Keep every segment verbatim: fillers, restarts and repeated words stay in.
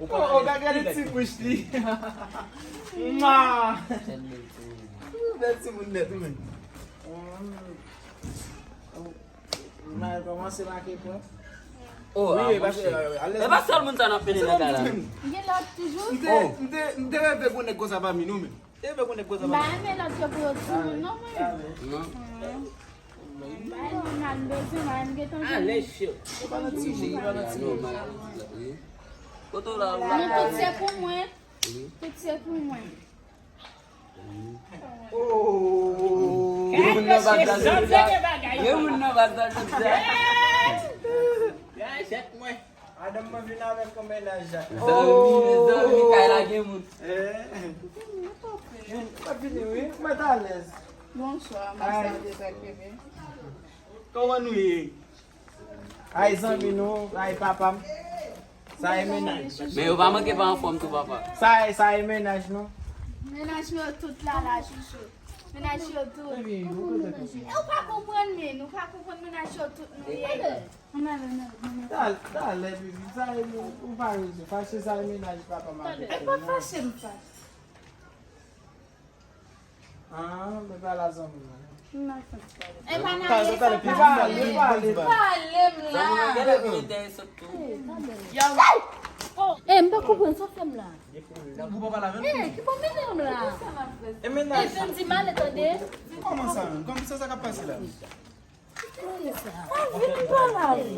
Oh, oh, gade, gade ti bouch li. Mwa! Bèl timoun nèt, wi, men. Mwen kòmanse make pwen. Oh, wi, ah, e pa sèl moun sa n ap mennen nan kay la. Gen lòt toujou? M te, m te, m te reve pou nèg konsa pa mi, non, men. Te reve pou nèg konsa pa mi. M pa renmen lòt yo pou yo timoun, non, mwen. Non. Bay mwen mal bezwen, mwen gen tan. Ah, les chiots. Ou pa nan ti jè, ou pa nan ti jè. Kote w la, ou la? Non, tout se pou mwen. Tout se pou mwen. Oh. Gen moun nan pa t sa jodi a. Gen moun nan pa t sa jodi a. Gachèt mwen. Madanm mwen vin avèk yon mennaj. Zanmi, mezanmi, kay la gen moun. Eh. Mwen vini, wi. Mwen alèz. Bonswa, anbasadè Zak Bebe. Kòman nou ye? Ay, zanmi nou, ay, papa m. Sa e mennaj. Men yo pa manke pa anfòm tou, papa. Sa e, sa e mennaj nou. Mennaj yo tout la, la, chouchou. Mennaj yo tout. Epi, ou kote konsa? E ou pa konprann, men, ou pa konprann mennaj yo tout nou ye. Ann ale, ann ale, ann ale. Talè, talè, baby, sa e, ou pa rezon. Fache, sa e mennaj papa m avèk. E pa fache m fache. Ah, men pa la zanmi mwen. M nan fè pale. E pa nan ale, sa pale, pale, pale. Pale m la. Eh, m pa konprann sa w fè m la. Ou pa pale avè m? Eh, ki bon mennen m la? E mennaj. Eh, Fendi m ale tande. Kòman sa menm? Kòman sa, sa k ap pase la? Vin pa la, vin.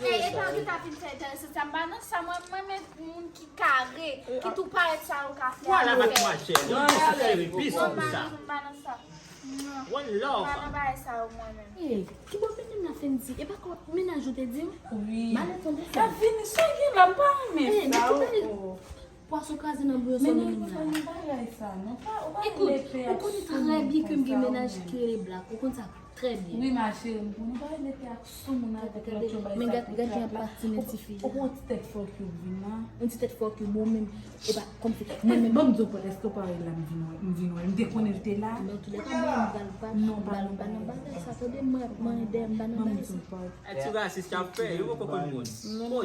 Ey, epa ou ta vin fè enterese sa, m pa nan sa, mwen, mwen renmen moun ki kare, ki tou parèt sa yo ka fè. Vwala, mademoiselle, yon ti seri bis pou sa. M pa nan sa. Non. One love. M pa nan bagay sa yo, mwen menm. Ey, ki bò mennen m la Fendi? E pa kò mennaj ou te di m? Wi. M ale tande sa. Vini, sa gen la, m pa renmen sa, oh. Pwason kraze nan bouyon sòl li menm la. Men non, ou pa nan bagay sa, non. Pa, ou pa rele pè ak soumoun konsa. Ekout, ou konnen trè byen ke m gen mennaj ki rele Black. Ou konn sa trè byen. Wi, ma chérie, m konnen. Ou pa rele pè ak soumoun avèk lòt yo bay sa ki plat la. Men gad, gad jan ap patinen tifi a. Ou, ou pran yon ti tèt fòkyou vin la. Yon ti tèt fòkyou, bon, menm, e pa kòmsi, mwen menm. Ban m di w, Paul, èske w pa wè l la, m vin wè, m vin wè. M te konnen l te la. Nan tou lè ka, mwen, m pa, m pa, m pa nan bagay sa, tande, mwen ap manyen dèyè, m pa nan bagay sa. Ban m di w, Paul. Ti rasis k ap fè, yo poko konn moun.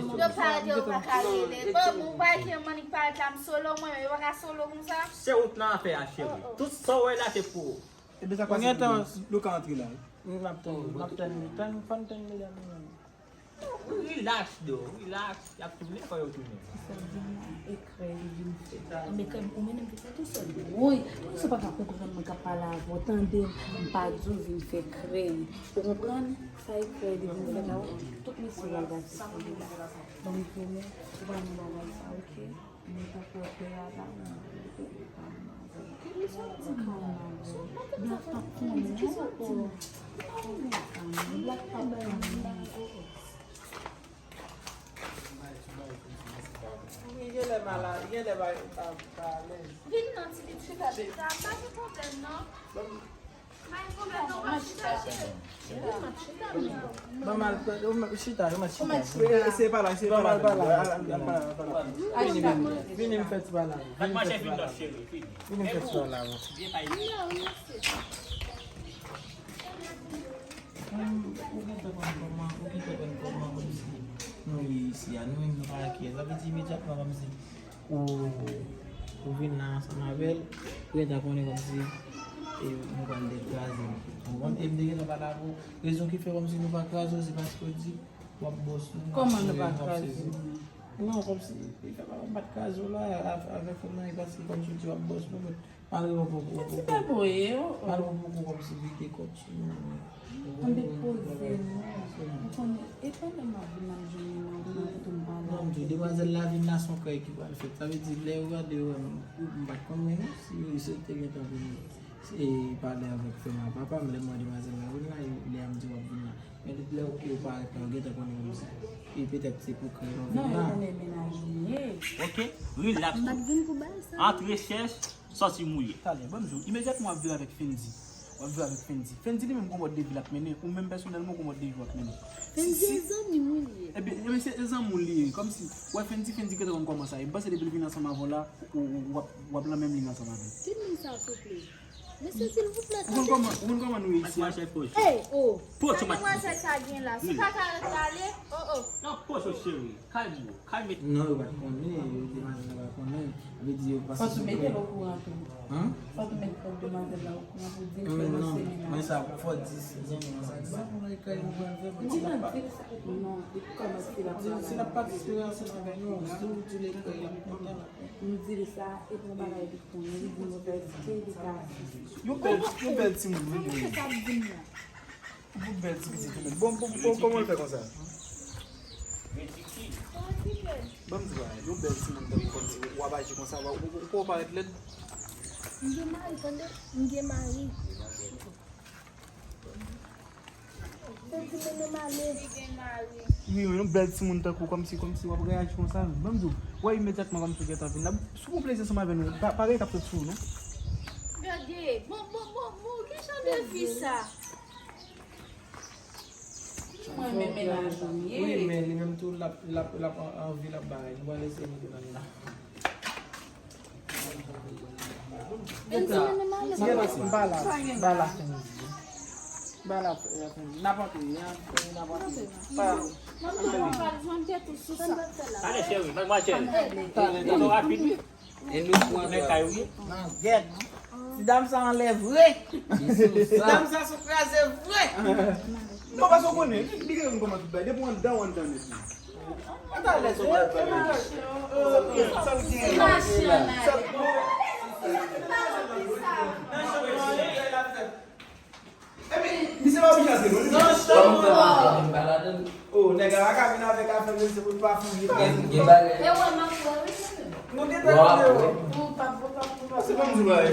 Yo parèt, yo pa ka rele. Bon, bon, ou pa gen mannik parèt la, m solo mwen, men yo pa ka solo konsa. Se ou k nan afè a, cheri. Tout sa w wè la, se pou ou. Ebyen, sa k pase? Mwen gentan, nou ka antre la, wi. M ap tann, m ap tann, tann, fò n tann medam yo menm. Relax, do, relax. Y ap tounen, fò yo tounen. Sèl vin la, e krèy li vin fè. Anben, krèy, ou mennen m vin fè tou sèl. Woy, ou se pa ka konprann mwen k ap pale avè w, tande m, m pa di w vin fè krèy. Ou konprann? Sa e krèy li vin fè la, tout mesye yo al gate sa li la. Ban m konnen, ou pa nan bagay sa, oke? Mwen tankou wè pè a la, mwen, mwen pa nan bagay. Ki mesye w di m la? Black pa konnen, non? Ou pa renmen sa, non? Black pa konnen. Wi, genlè malad, genlè pa, pa, pa alèz. Vin nan ti chita, chita, pa gen pwoblèm non. Ban m al, ou chita, ou mèt chita. Eseye pale, eseye pale avè l. Al, al, al pale, al pale. Vini, vini, vini m fè ti pale avè l. Vini m fè ti pale avè l. Vini m fè ti pale avè l. Ou gentan konn kòman, ou gentan konn kòman kòmsi nou ye isi a. Nou menm nou pa kiyès. Sa vle di imedyatman kòmsi ou, ou vin la ansanm avè l, ou gentan konnen kòmsi, e, nou pral dekraze l. Ou konprann? E m te gentan pale avè w. Rezon ki fè kòmsi nou pa kraze w, se paske w di w ap bòs nou, w ap sere, w ap sezi. Kòman nou pa kraze w? Non, kòmsi, e fè pa, m pa t kraze w la, avèk fanm nan, e paske kòmsi w di w ap bòs nou, men Malgre w poko, w poko. Ti bèboye, oh, oh. Malgre w poko kòmsi vide kòt sou nou, men. Ann depoze nou. Ou konnen, e pandan m ap vin, m ap jwenn li nan, nan kote m pale avè l. Non, m di w, demwazèl la vin la, se yon krèy ki pral fèt. Sa vle di, lè yo gade yo wè m, m pa t konn mwen, non, si yo te gentan vin, e, pale avèk fanm nan, papa m, lè m wè demwazèl la vin la, e, lè a m di w ap vin la. Men depi lè yo parèt la, yo gentan konnen kòmsi. E petèt se pou krèy yo vin la. Non, yo konnen mennaj ou ye. Ok, relax. M pa t vin pou bagay sa. Antre chèch. Sòti mouye. Talè, ban m di w, imedyatman w ap viv avèk Fendi, w ap viv avèk Fendi. Fendi li menm gon mòd de vi l ap mennen, ou menm pèsonèlman gon mòd de vi w ap mennen. Fendi se zanmi m wi li ye. Ebyen, ebyen se zanmi w li ye. Kòmsi, w wè Fendi, Fendi gentan konn kòman sa ye. M panse depi l vin ansanm avè w la, ou, ou, w ap, w ap nan menm liy ansanm avè l. Ki moun sa, souple? Mesye, silvouplè, Ou konn kòman, ou konn kòman nou ye isi a? Ey, oh. Pocho mat. Demwazèl sa gen la. Si pa ka ret ale, oh, oh. Non, pocho cheri. Kalme w. Kalme. Non, yo pa t konnen, yo te madanm yo pa konnen. Vle di yo pa Fòk ou mete l okouran tou. Fòk ou met kòk demwazèl la okouran pou di l fè yon semèn. Men sa, fò di si zanmi mwen sa di sa. Bon, mwen kay mwen pral fè, mwen di l ap pa. Non, li kòmanse la. Di l si l ap patisipe nan semèn avè nou, si w di l ekri, l ap kontan. M di l sa, e pou yon bagay li konnen, li di mwen fè ti li ka di. Yon bèl, yon bèl timoun, wi. Sa l di m la. Yon bèl ti pitit, wi. Bon, bon, bon, kòman l fè konsa? Ban m di bagay, yon bèl timoun tankou kòmsi w ap aji konsa, w, w, w pa w parèt lèd? M gen mari, tande? M gen mari. Senti mennen m ale. Li gen mari. Wi, yon bèl timoun tankou kòmsi, kòmsi w ap reyaji konsa. Ban m di w, wè imedyatman kòmsi w gentan vin la. Si w gon plezi ansanm avè nou, pa, pa gen k ap sot sou ou, non? Gade, bon, bon, bon, bon, ki jan de fi sa? Mwen menm mennaj ou m ye. Wi, men li menm tou, l ap, l ap, l ap an- anvi, l ap bagay. Nou pral eseye mete nan li la. Senti mennen m ale. M pa la, m pa la fè midi. M pa la fè midi. N ap antre, n ap antre. Pa. Mwen pral jwenn tèt ou sou sa. Ale cheri, madmwazèl. Talè, Ou rapid wi. E nou pran Men kay ou ye. Nan gèt. Ti dam sa anlè vre. Ti dam sa sou kraze vre. Non, paske w konnen, li gen yon kòman tout bagay. Depi w anndan, w anndan nèt. Mwen ta alèz ou mwen fè. Sa l gen. Sa l gen. Epi, misye pa oblije antre, non? Non, chanm mwen. Oh, nèg la pa ka vin avèk afè mesye pou l pa fouye. Gen bagay. E wè, m ap wè, wi, se vre. Nou gentan konnen, oh. Ou p ap, ou p ap, ou p ap. Se pa m di bagay.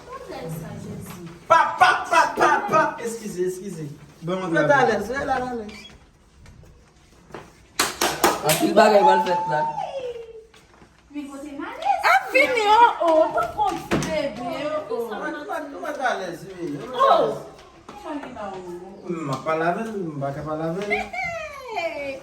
Bagay sa, Jezi. Pa, pa, pa, pa, pa. Eskize, eskize. Bon, mwen ta alèz, wi, la, la, alèz. Anpil bagay pral fèt la. Men kote malèz. Ap vini, oh, oh, pa kont bebe, oh, oh. Mwen, mwen, mwen ta alèz, wi. Oh! M ap pale avè l, m pa ka pale avè l. Hey!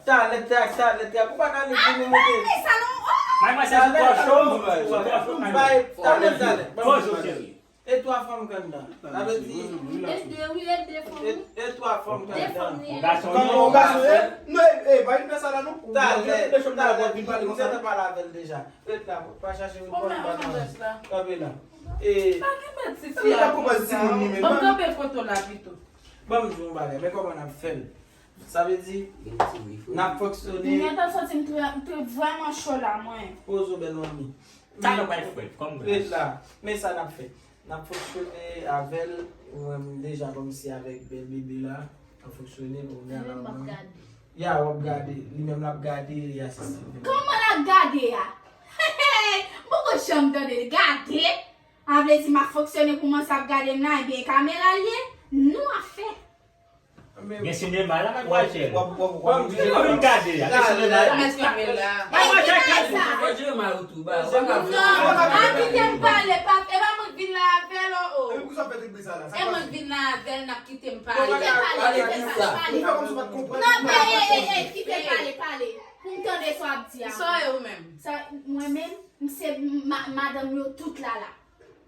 Talè, talè, talè, talè. Ou pa ka vin pou nou monte. Ay, sa non, oh! Madmwazèl, sou twò cho. Sou twò cho, Bay, talè, talè. Twò cho, cheri. E twa fanm k anndan. Sa vle di, E de, wi, e de fanm. E, e twa fanm k De anndan. fanm li ye. Yon gason Fanm wi. ou gason, eh? Non, eh, eh, pa vin fè sa la, non. Talè, talè. Vin pale konsa. Mwen te pale avè l deja. Ret la, pa chache repons, pa nan. Kanpe la. E, Pa gen bèt ti sa fi la a kòmanse konsa. timoun li menm. Ban m kanpe foto la pito. Ban m di yon bagay, men kòman n ap fè l? Sa vle di, n ap fonksyone. Mwen ta santi m te, m te vrèman cho la, mwen. Poze w bèl manmi. Talè w bay fwèt, kòm Ret la. Men sa n ap fè. N ap fonksyone avè l, ou menm deja kòmsi avèk bèl bebe la, n ap fonksyone pou gen la. Ya, w ap gade. Li menm l ap gade, li asiste. Kòman l ap gade a? M poko janm tande l gade. A vle di m ap fonksyone pou mwen sa ap gade m la, ebyen kamera l ye? Nou ap fè. Gen sinema la, madmwazèl. W ap, w ap, w ap, Ou vin gade a, gen sinema la. Mèt kanpe la. Madmwazèl, Gade sa. Fò Jeremie ou tou ba. Non, a kite m pale, pa, e pa mwen k vin la avè l, oh, oh. Epi pou sa fè tripe sa la. E mwen k vin la avè l, n ap kite m pale. Pale, Pale, pale, pale. Ou fè kòmsi w pa t konprann. Non, pa, e, e, e, kite pale, pale. Pou m tande sa w ap di a. Sa e ou menm? Sa, mwen menm, m se ma-, madanm yo tout la la.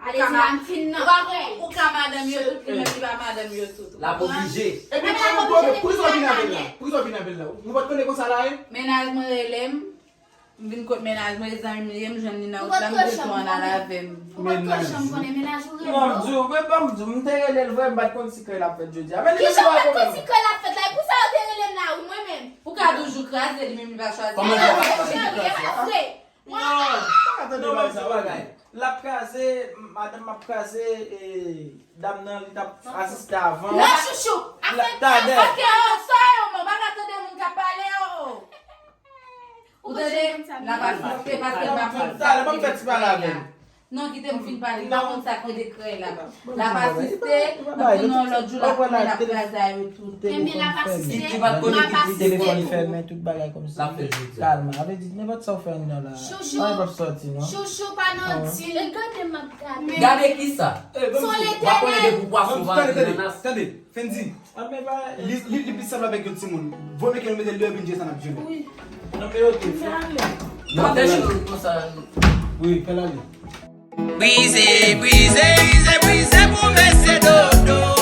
Ale di la m fin nan. Ou pa, ou ka madanm yo tout, li menm li pa madanm yo tout. L ap oblije. Epi pou, pou, pou, pou sa w vin avè l la. Pou sa w vin avè l la. Nou pa t konnen konsa la, e? Mennaj mwen rele m. M vin kot mennaj mwen, e zanmi m li ye, m jwenn li nan wout la, m di l tou ann al avè m. Ou pa t ko janm konnen mennaj ou rele w. Mwen di w, mwen pa m di w, m te rele l vre, m pa t konn si kè l ap fèt jodi a. Men li Ki menm jan pa pa t konn pwoblèm. Si kè l ap fèt la, e pou sa yo te rele m la, wi, mwen menm. Ou ka toujou kraze, li menm li pa chwazi. Kòman Yo, sa yo, yo, yo, yo, vre. Non, pa ka tande bagay sa, bagay. L ap kraze, madanm m ap kraze, e, dam nan, li t ap asiste avan. Non, chouchou, afè Talè. Afè yo, sa yo, mwen pa ka tande moun k ap pale yo. Ou tande? N ap asiste paske n ap konn sa Talè, ban m fè ti pale avè l. Non, kite m fin pale. Li pa konn sa k rele krèy la. L ap asiste, nan yon lòt jou, l ap tounen, l ap kraze a yo tout. Ebyen, l ap asiste, Li pa t konnen m ap ki telefòn asiste. Fèmen tout bagay kòmsi. L ap fè jodi a. Kalma. A vle di, nenpòt sa w fè anndan la, Chouchou. Anyen p ap sòti, non. Chouchou pa nan dil. Gade m ap gade. Gade kisa? Eh, ban m Son di w. W ap konnen Letènèl. depi w pwason w pa Tande, vin nan tande, nas. Tande, Fendi. Li, li, li plis sanble avèk yon timoun. Vòmye ke nou mete l deyò, vin jwe sa n ap jwe. Wi. Nan peyo tou. Nan tèt nou konsa. Wi, fè l ale. Brize, brize, brize, brize pou mesye Dodo.